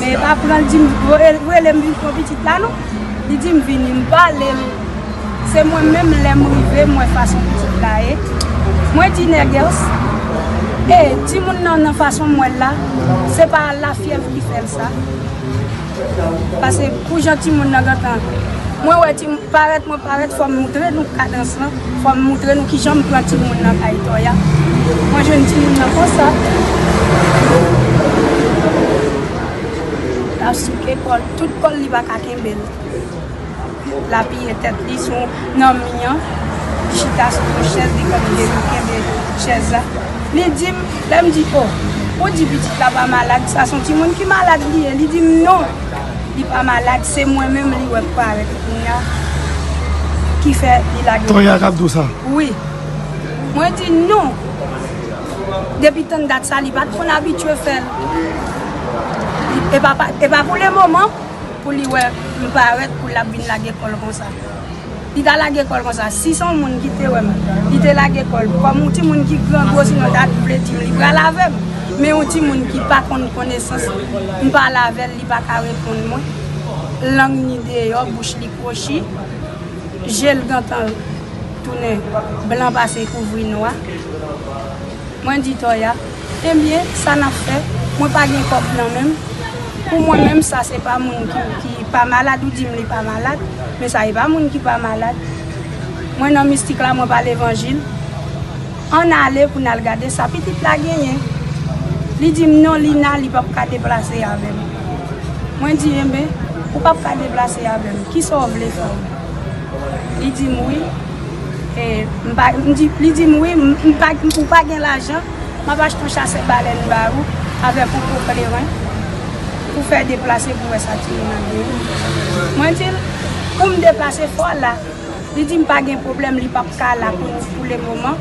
Men e pa pran l di m, rele m vin pran pitit la, non. Li di m vini, m pale l. Se mwen menm, lè m rive, m wè fason pitit la ye. Mwen di, Nègès, e, timoun nan, nan fason m wè l la, se pa lafyèv ki fè l sa. Paske pou jan timoun nan gentan, mwen wè ti parèt, mwen parèt, fò m moutre nou kadans lan, fò m moutre nou kijan m pran timoun nan kay Tòya. Mwen jwenn timoun nan konsa. L ap souke kò l, tout kò l li pa ka kenbe l. L apiye tèt li sou nan mi an, li chita sou yon chèz, li konn kenbe, kenbe chèz la. Li di m, lè m di, o, ou di pitit la pa malad, sa se yon timoun ki malad li ye. Li di m non, li pa malad, se mwen menm li wè k parèt kounye a ki fè li lage. Tòya k ap di w sa? Wi. Mwen di non. Depi tann dat sa, li pa t konn abitye fè l. Li, e pa, pa, e pa pou le moman, pou li wè m parèt, pou l ap vin lage kò l konsa. Li ta lage kò l konsa. Si se yon moun ki te wè m, li te lage kò l. Kòm yon timoun ki grangou, sinon ta vle di m li pral avè m. Men yon timoun ki pa konn konesans, m pale avè l, li pa ka reponn mwen. Lang ni deyò, bouch li kwochi, je l gentan tounen blan pase kouvri nwa. Mwen di Tòya, ebyen, sa n ap fè, mwen pa gen kòb nan men m. Pou mwen menm, sa se pa moun ki, ki pa malad, ou di m li pa malad, men sa e pa moun ki pa malad. Mwen nan mistik la, mwen pa levanjil. Ann ale pou n al gade sa pitit la genyen. Li di m non, Lina, li p ap ka deplase avè m. Mwen di, enben, ou p ap ka deplase avè m, kisa w vle fè w? Li di m wi. E, m pa, m di, li di m wi, m, m pa, ou pa gen lajan, m ap achte yon chasè balèn ba ou avèk yon po kleren pou fè deplase pou wè sa timoun nan genyen. Mwen di l, pou m deplase fò la. Li di m pa gen pwoblèm, li p ap ka la pou, pou le moman.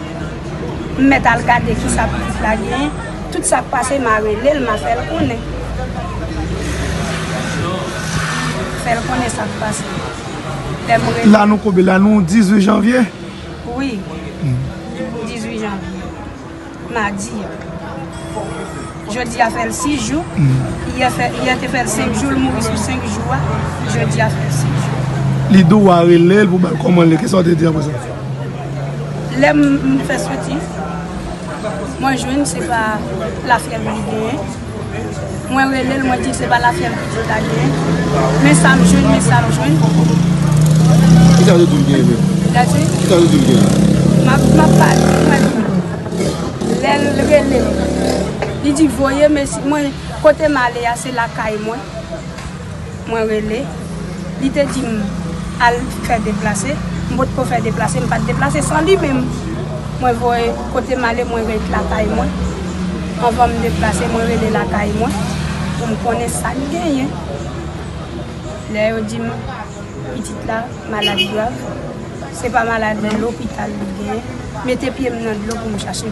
M mèt al gade kisa pitit la genyen. Tout sa k pase, m a rele l, m a fè l konnen. Fè l konnen sa k pase. Lè m rele. La nou konbyen? La nou dizuit janvye? Wi. Dizuit janvye. Madi a. Jodi a fè l sis jou. Yè fè, yè te fè l senk jou, l mouri sou senk jou a. Jodi a fè l sis jou. Li di w a rele l pou ba l kòman l ye. Kisa w te di apre sa? Lè m, m fè soti, mwen jwenn se pa lafyèv li genyen. Mwen rele l, mwen di l se pa lafyèv pitit la genyen. Men sa m jwenn, men sa m jwenn. Kisa w te di l genyen menm? Gade. Kisa w te di l genyen? M ap, m ap pale, mwen di l. Lè l rele m, li di voye mesi-, mwen, kote m ale a, se lakay mwen. Mwen rele. Li te di m al fè deplase. M potko fè deplase, m pa t deplase san li menm. Mwen voye kote m ale, mwen ret lakay mwen. Anvan m deplase, mwen rele lakay mwen pou m konnen sa k genyen. Lè yo di m pitit la malad grav, se pa malad, men lopital li genyen. Mete pye m nan dlo pou m chache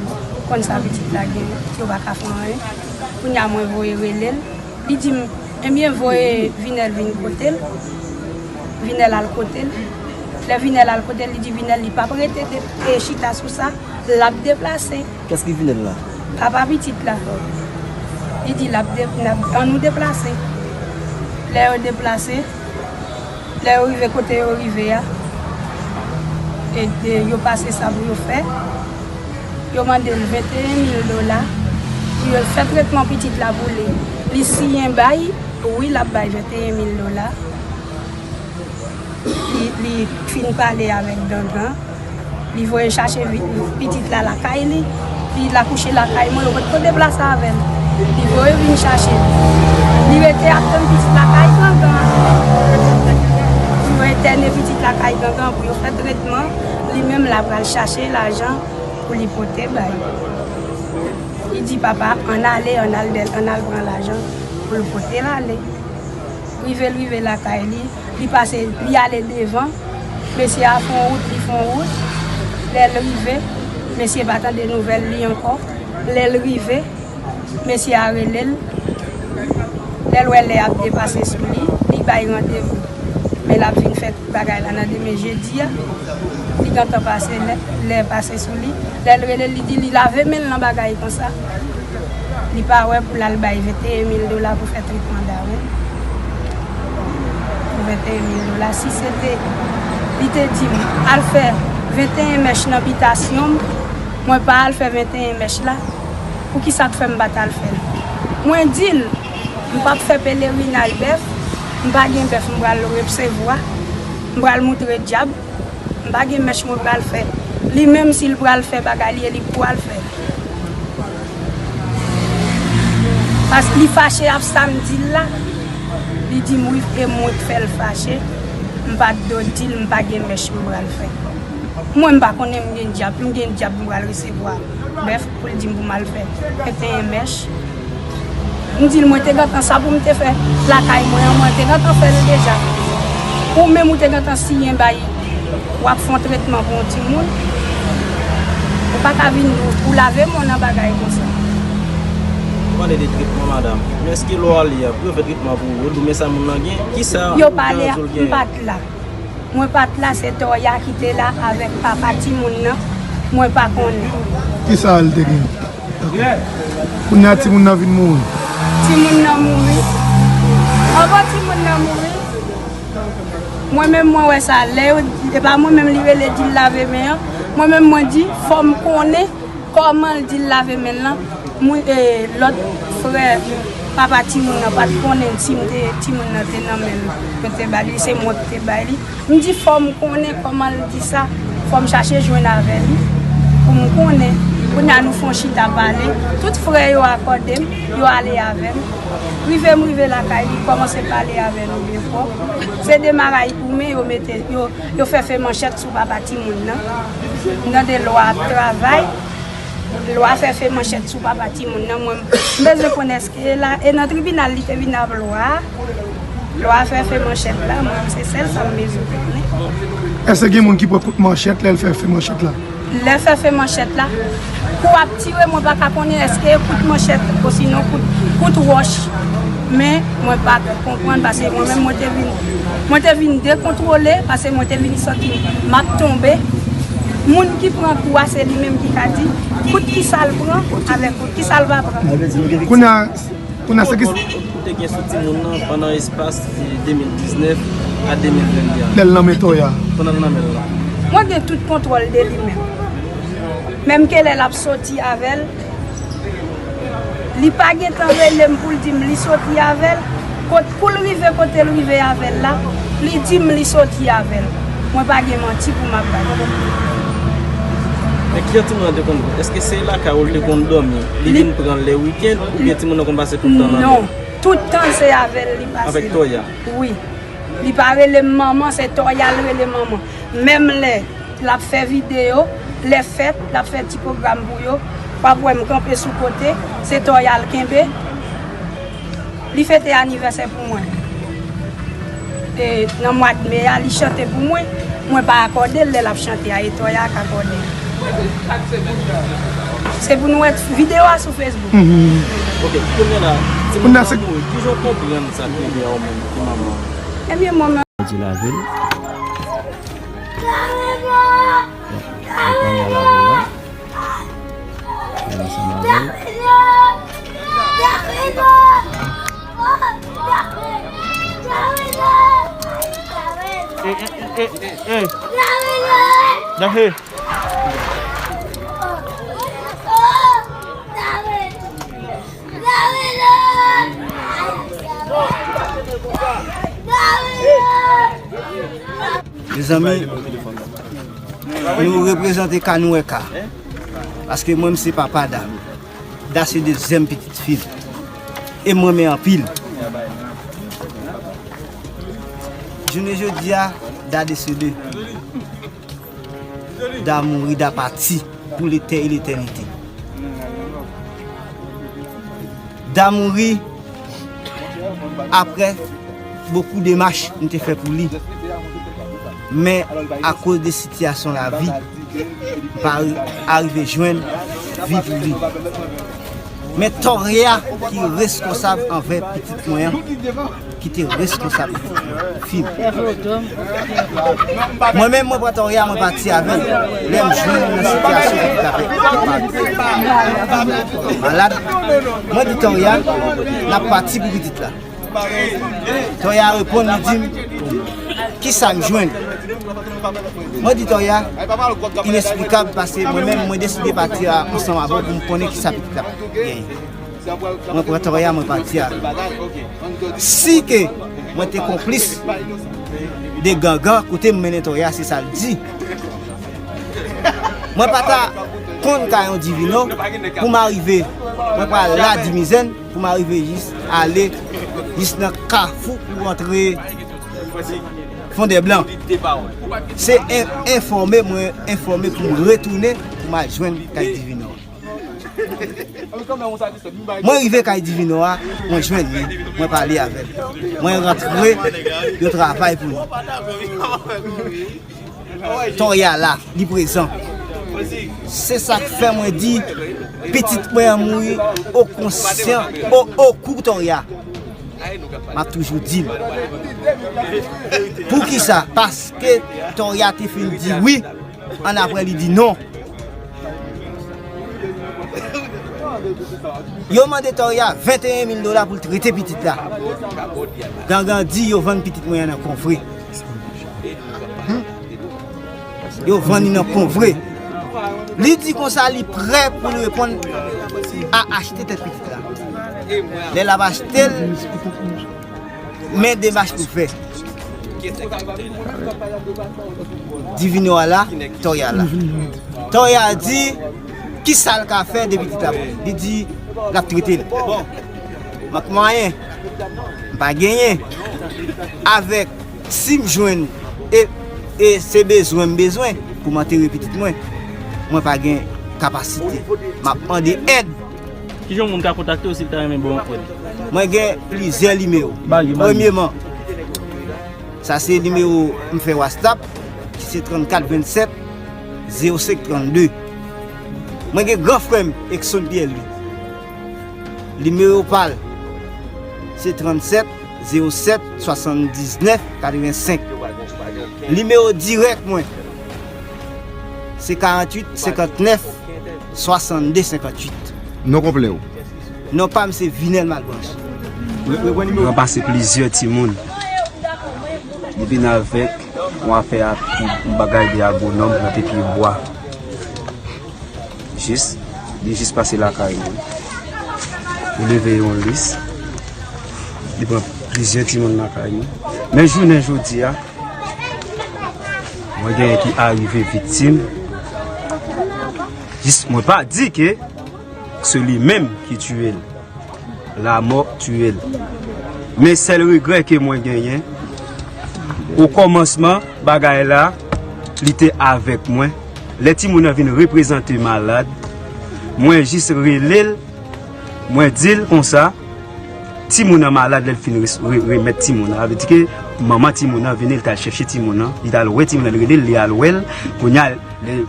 konn sa pitit la genyen. Yo pa ka fè anyen. Kounye a mwen voye rele l. Li di m, ebyen, voye Vinèl vin kote l. Vinèl al kote l. Lè Vinèl al kote l, li di Vinèl li p ap rete de-, e chita sou sa, l ap deplase. Kiyès ki Vinèl la? Papa pitit la. Li di l ap de-, n ap, ann nou deplase. Lè yo deplase, lè yo rive kote yo rive a, e, e yo pase sa pou yo fè. Yo mande l venteyen mil dola pou yo fè tretman pitit la pou li. Li siyen bay, wi, l ap bay venteyen mil dola. Li, li fin pale avèk Dandan. Li voye chache vi-, pitit la lakay li. Li, l akouche lakay mwen, yo potko deplase avè l. Li voye vin chache li. Li rete ap tann pitit la kay gangan. Pou yo entène pitit la kay gangan, pou yo fè tretman, li menm l ap al chache lajan pou li pote bay. Li di papa, ann ale, ann al, ann al pran lajan pou l pote l ale. Rive l rive lakay li, li pase, li ale devan. Mesye a fè yon wout, li fè yon wout. Lè l rive, mesye pa tande nouvèl li ankò. Lè l rive, mesye a rele l. Lè l wè lè ap depase sou li, li bay randevou. Men l ap vin fè tout bagay la nan demen jedi a. Li gentan pase lè, lè pase sou li. Lè l rele l, li di li lave men l nan bagay konsa. Li pa wè pou l al bay venteyen mil dola pou fè tretman Darwin. Pou venteyen mil dola. Si se te, li te di m, al fè venteyen mèch nan bitasyon m, mwen pa al fè venteyen mèch la, poukisa k fè m pa t al fè l? Mwen di l, m p ap fè pelerinaj bèf, m pa gen bèf m pral resevwa, m pral moutre dyab, m pa gen mèch mwen pral fè. Li menm si l pral fè bagay li, e li k pral fè. Paske li fache ap sa m di l la, li di m wi, e mwen k fè l fache, m pa t dwe di l m pa gen mèch m pral fè. Mwen m pa konnen m gen dyab, m gen dyab m pral resevwa bèf pou l di m pou m al fè venteyen mèch. M di l mwen te gentan sa pou m te fè lakay mwen an, mwen te gentan fè l deja. Ou menm ou te gentan siyen bay, w ap fè yon tretman pou yon timoun. Ou pa ka vin ou lave men w nan bagay konsa. Ou pale de tretman, madanm. Men èske lè w ale a, pou yo fè tretman pou ou, yo di w men sa moun nan gen? Kisa yo pale a, m pa t la. Mwen pa t la, se Toya ki te la avèk papa timoun nan. Mwen pa konnen. Kisa l te gen? Kounye a timoun nan vin mouri. Timoun nan mouri. Anvan timoun nan mouri, mwen menm mwen wè sa. Lè yo, e pa mwen menm li rele di l lave men an. Mwen menm mwen di, fò m konnen kòman l di l lave men l lan. Mwen, e, lòt frè papa timoun nan pa t konnen si m te, timoun nan te nan men l. Mwen te ba li, se mwen ki te bay li. M di fò m konnen kòman l di sa, fò m chache jwenn avè li pou m konnen. Kounye a nou fè yon chita pale, tout frè yo akòde m, yo ale avè m. Rive m rive lakay li, kòmanse pale avè nou de fò. Se demare goumen yo mete, yo, yo fè fè manchèt sou papa timoun nan. M tande lwa ap travay. Lwa fè fè manchèt sou papa timoun nan. Mwen, m bezwen konnen èske la, e nan tribinal li te vin ap lwa a. Lwa fè fè manchèt la, mwen, se sèl sa m bezwen konnen. Èske gen moun ki pran kout manchèt lè l fè fè manchèt la? Lè fè fè manchèt la, kou ap tire, mwen pa ka konnen èske kout manchèt osinon kout, kout wòch. Men, mwen pa konprann, paske mwen menm, mwen te vin, mwen te vin dekontwole, paske mwen te vin santi m ap tonbe. Moun ki pran kou a, se li menm ki ka di kout kisa l pran, avèk kout kisa l pa pran. Kounye a, kounye a, se ki... Ou te gen sou timoun nan pandan espas, e, de mil diznèf a de mil venndè a? Lè l nan men Toya. Pandan l nan men l lan. Mwen gen tout kontwòl de li menm. Menm ke lè l ap soti avè l, li pa gentan rele m pou l di m li soti avè l. Kot, kou l rive kote l rive avè l la, li di m li soti avè l. Mwen pa gen manti pou m ap bay. Men kijan timoun nan te konn pran? Èske se lakay ou l te konn dòmi? Li vin pran l lè wikenn oubyen timoun nan konn pase tout tan nan men l? Non, tout tan se avè l li pase. Avèk Toya? Wi. Li pa rele m manman, se Toya l rele manman. Menm lè l ap fè videyo, lè fèt, l ap fè ti pwogram pou yo, w ap wè m kanpe sou kote, se Toya l kenbe. Li fete anivèsè pou mwen. E, nan mwa d me a, li chante pou mwen. Mwen pa akòde l lè l ap chante a, e Toya k akòde l. Se pou nou wè videyo a sou Facebook. Mhm. Ok, kounye a la, timoun nan mouri, kijan w konprann sa k rive a ou menm ki manman an? Ebyen, mwen menm. Di lave l. Li pran nan lave la. Li ansanm avè l. Eh, eh, eh, eh, eh. Daphé. Mezanmi, nou reprezante ka, nou wè ka. Paske mwen, m se papa Da. Da se dezyèm pitit fi l. E m renmen anpil. Jounen jodi a, Da desede. Da mouri, Da pati pou letè e letènite. Da mouri apre bokou demach m te fè pou li. Men akoz de sitiyasyon lavi, m pa ri- arive jwenn vi pou li. Men Torya ki reskonsab anvè pitit mwen an, ki te reskonsab fi m. Mwen menm, mwen pran Torya, mwen pati avè l. Lè m jwenn nan sitiyasyon ki t ap malad, mwen di Torya, n ap pati pou pitit la. Torya reponn, li di m, kisa m jwenn? Mwen di Torya, inesplikab, paske mwen menm, mwen deside pati a- ansanm avè w pou m konnen kisa pitit la ap genyen. Mwen pran Torya, mwen pati avè l. Si ke mwen te konplis de gangan, kote m mennen Torya, se sa l di. Mwen pa ta konn kay yon Divino pou m arive, mwen pral la Dimizèn, pou m arive jis ale jis nan kafou pou antre Fondèblan. Se en- enfòme, mwen enfòme pou m retounen, pou m al jwenn kay Divino. Mwen rive kay Divino a, mwen jwenn li, mwen pale avè l. Mwen rantre, yo travay pou li. Torya la, li prezan. Se sa k fè mwen di, pitit mwen an mouri o konsyan, o, o kou Torya. M ap toujou di l. Poukisa? Paske Torya te fin di wi, annapre li di non. Yo mande Torya venteyen mil dola pou l trete pitit la. Gangan di yo vann pitit mwen an nan konvre. Yo vann li nan konvre. Li di konsa li prè pou l reponn a achte tèt pitit la. Lè l ap achte l, men demach pou fè. Divino a la, Torya la. Torya di, kisa l ka fè de pitit la? Li di, l ap trete l. Bon, mank mwayen, m pa genyen. Avèk, si m jwenn, e, e se bezwen m bezwen pou m antere pitit mwen, mwen pa gen kapasite. M ap mande èd. Kijan yon moun ka kontakte w si l ta renmen ba w yon èd? Mwen gen plizyè nimewo. Ba li, ba li. Premyeman, sa se nimewo m fè WhatsApp, ki se trannkat vennsèt zewo senk trannde. Mwen gen gran frè m, Exxon Pierre Louis. Nimewo pa l, se trannsèt zewo sèt swasanndiznèf katrevensenk. Nimewo dirèk mwen, se karanntuit senkantnèf swasannde senkantwit. Non konplè w? Non pa m se Vinel Malbranche. Ranmase plizyè timoun. Depi n avèk yon afè ak yon bagay de agwonòm, plante pye bwa. Jis, li jis pase lakay mwen. Li leve yon lis. Li pran plizyè timoun lakay mwen. Men jounen jodi a, mwen genyen ki arive viktim. Jis, mwen pa di ke se li menm ki tiye l. Lamò tiye l. Men sèl regrè ke mwen genyen, o kòmansman bagay la, li te avèk mwen. Lè timoun nan vin reprezante malad, mwen jis rele l, mwen di l konsa, timoun nan malad, lè l fin re- re- remèt timoun nan. Sa vle di ke manman timoun nan vini, li t al chèche timoun nan, li t al wè timoun nan, li rele l, li al wè l. Kounye a, lè-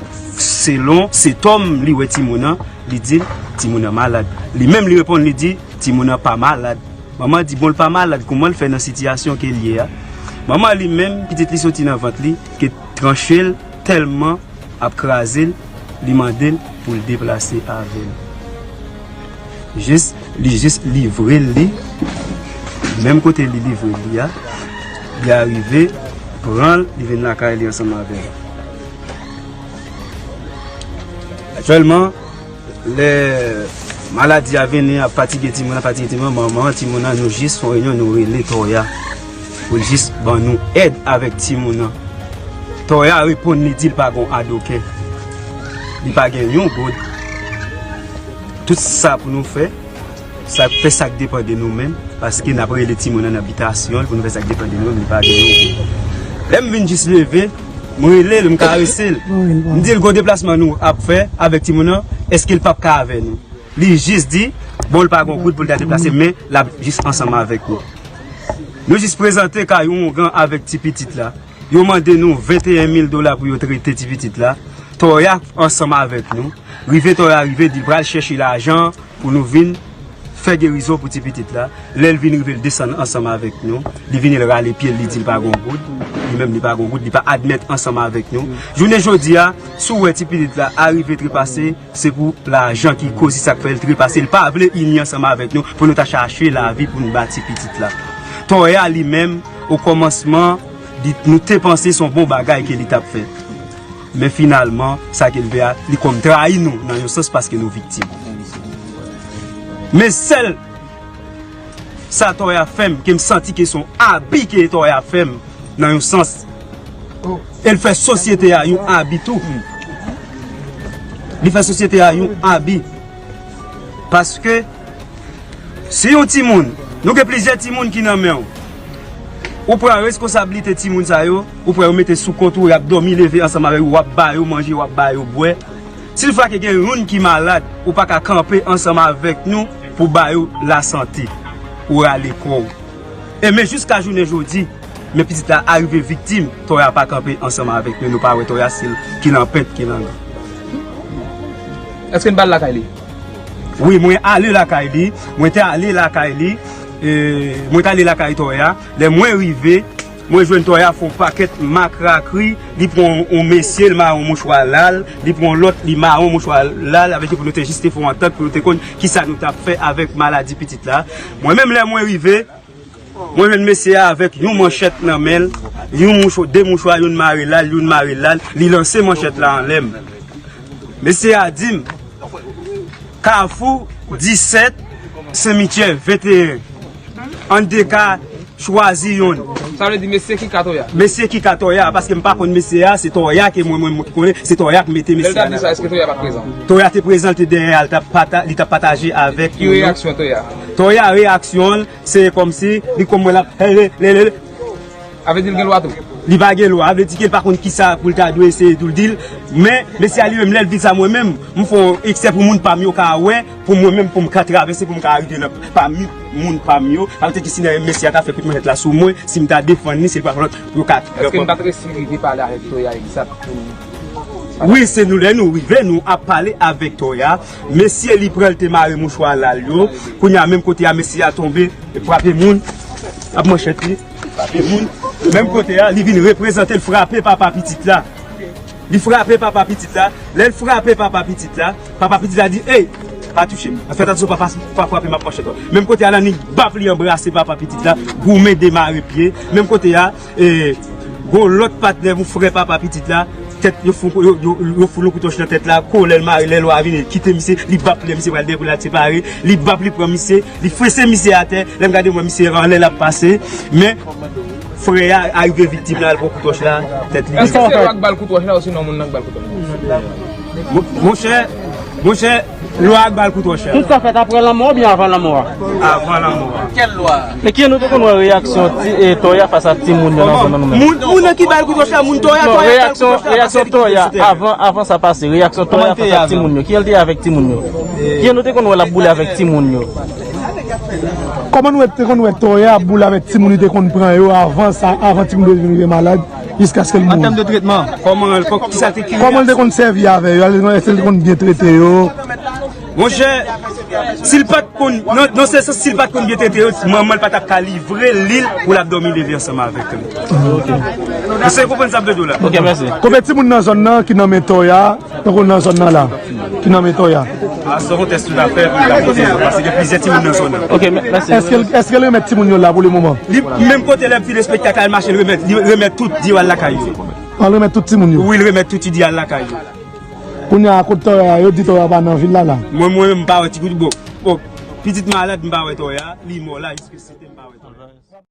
selon sentòm li wè timoun nan, li di l, timoun nan malad. Li menm li reponn, li di, timoun nan pa malad. Manman di, bon, l pa malad, kouman l fè nan sitiyasyon ke l ye a? Manman li menm, pitit li soti nan vant li, ke tranche l tèlman ap kraze l, li mande l pou l deplase avè l. Jis, li jis livre l li, menm kote li livre l li a, li arive pran l, li vin lakay li ansanm avè l. Aktyèlman, lè maladi a vini, ap fatige timoun nan, fatige timoun nan, manman timoun nan, nou jis fè yon reyinyon, nou rele Toya pou l jis ban nou èd avèk timoun nan. Toya reponn, li di l pa gon adokè. Li pa gen yon goud. Tout sa pou nou fè, Sa fè sa k depann de nou menm, paske n ap rele timoun nan nan bitasyon l pou nou fè sa k depann de nou menm, li pa gen yon. Lè m vin jis leve, m rele l, m karese l. M di l, "Gon deplasman nou ap fè avèk timoun nan, èske l p ap ka avè nou?" Li jis di, bon, l pa gon goud pou l ta deplase, men l ap jis ansanm avèk nou. Nou jis prezante kay oungan avèk ti pitit la. Yo mande nou venteyen mil dola pou yo trete ti pitit la. Toya ansanm avèk nou. Rive Toya rive, di l pral chèche lajan pou nou vin fè gerizon pou ti pitit la. Lè l vin rive, l desann ansanm avèk nou. Li vini, l rale pye l, li di l pa gon goud. Li menm, li pa gon goud, li pa admèt ansanm avèk nou. Jounen jodi a, si w wè ti pitit la arive trepase, se pou lajan ki koz li, sa k fè l trepase. Li pa vle ini ansanm avèk nou pou nou ta chache lavi pou nou ba ti pitit la. Toya li menm, o kòmansman, li, nou te panse se yon bon bagay ke li t ap fè. Men finalman, sa ke l fè a, li kòm trayi nou nan yon sans paske nou viktim. Men sèl sa Toya fè m, ke m santi ke se yon abi ke Toya fè m nan yon sans. E l fè sosyete a yon abi tou. Li fè sosyete a yon abi. Paske si yon timoun, nou gen plizyè timoun ki nan men w, ou pran responsablite timoun sa yo, ou pran yo mete sou kont ou, y ap dòmi leve ansanm avèk ou, w ap ba yo manje, w ap ba yo bwè. Si toutfwa ke gen youn ki malad, ou pa ka kanpe ansanm avèk nou pou ba yo lasante, ou rale kò w. E men jiska jounen jodi, men pitit la arive viktim, Toya pa kanpe ansanm avèk nou, nou pa wè Toya, se l ki nan pent, ki nan gang. Èske n pa al lakay li? Wi, mwen ale lakay li, mwen te ale lakay li, e, mwen te ale lakay Toya. Lè mwen rive, mwen jwenn Toya fè yon pakèt makrakri, li pran yon mesye, li mare yon mouchwa la l, li pran yon lòt, li mare yon mouchwa la l, avèk pou nou te jis te fè yon antant, pou nou te konn kisa nou t ap fè avèk maladi pitit la. Mwen menm lè mwen rive, mwen jwenn mesye a avèk yon manchèt nan men l, yon mouchwa, de mouchwa, youn mare la l, youn mare la l, li lanse manchèt la anlè m. Mesye a di m, Kafou disèt, Senmityè venteyen. Ann de ka chwazi youn. Sa vle di mesye ki ka Toya? Mesye ki ka Toya, paske m pa konn mesye a, se Toya ke mwen, mwen, mwen ki konnen, se Toya ki mete mesye a nan. Lè l t ap di sa, èske Toya pa t prezan? Toya te prezan, l te dèyè a, l t ap pata-, li t ap pataje avèk nou. Ki reyaksyon Toya? Toya reyaksyon l, se kòmsi, li kòm mwen l ap, he, le, le, le, Avè di l gen lwa tou. Li pa gen lwa, avè di ke l pa konn kisa pou l ta dwe eseye tou l di l. Men, mesye a li menm, lè l di sa mwen menm, m fè yon eksè pou moun pa m yo ka wè, pou mwen menm, pou m ka travèse, pou m ka rive nan pami moun pa m yo. Sa vle di ki si nan mesye a ta fè kout manchèt la sou mwen, si m ta defann li, se li pa fè lòt pou yo ka. Èske n pa t resi rive pale avèk Toya egzakteman? Wi, se nou lè nou rive, nou ap pale avèk Toya. Mesye li pran l te mare mouchwa la l yo. Kounye a, menm kote a, mesye a tonbe, frape moun, ap manchèt li. Frape moun. Menm kote a, li vin reprezante, l frape papa pitit la. Li frape papa pitit la. Lè l frape papa pitit la, papa pitit la di, "Ey, pa touche m. Fè atansyon, pa, pa, pa frape m ak manchèt ou." Menm kote a, la, li bap, li anbrase papa pitit la, goumen demare pye. Menm kote a, e, gon lòt patnè, yon frè papa pitit la, tèt, yo fout, yo, yo, yo fout yon kout wòch nan tèt la, kolè l mare, lè lwa vini, li kite misye, li bap, lè misye pral dèyè pou l al separe, li bap, li pran misye, li fese misye atè, lè m gade m wè misye anlè l ap pase, men frè a arive viktim la, l pran kout wòch la, tèt li. Èske se lwa k ba l kout wòch la, osinon moun nan k ba l kout wòch la? Mon, monchè, monchè, lwa a k ba l kout wòch la. Tout sa fèt apre lanmò oubyen avan lanmò a? Avan lanmò a. Kèl lwa? E kijan nou te konn wè reyaksyon ti, e, Toya fas a timoun yo nan zòn nan nou menm? Moun, moun nan ki ba l kout wòch la, moun Toya, non, Toya ba l kout wòch la, reyaksyon Toya avan, avan sa pase, reyaksyon Toya fas a timoun yo. Kijan l te ye avèk timoun yo? Kijan nou te konn wè l ap boule avèk timoun yo? Kòman nou te konn wè Toya ap boule avèk timoun, li te konn pran yo avan sa, avan timoun yo vin rive malad, jiskaske l mouri? An tèm de tretman. Kòman, kò-, kisa te ki... Kòman l te konn sèvi avè yo? Èske l te konn byen trete yo? Monchè, si l pa t konn, nan, nan se sans, si l pa t konn byen trete yo, manman l pa t ap ka livre li l pou l ap dòmi leve ansanm avèk li. Èske w konprann sa m vle di w la? Ok, mèsi. Konbyen timoun nan zòn nan ki nan men Toya? Tankou nan zòn nan la, ki nan men Toya. A, se yon tès tout afè pou l ta pote yo, paske gen plizyè timoun nan zòn nan. Ok, mè-, mèsi. Èske l, èske l remèt timoun yo la pou le moman? Li, menm kote lè m fin espektak la, l mache, l remèt, li remèt tout, di yo al lakay yo. Al remèt tout timoun yo? Wi, l remèt tout, li di al lakay yo. Kounye a, kote Toya, yo di Toya pa nan vil la, la. Mwen, mwen menm, m pa wè ti kout, bon, bon, pitit malad, m pa wè Toya, li mò la, jiske sete, m pa wè Toya.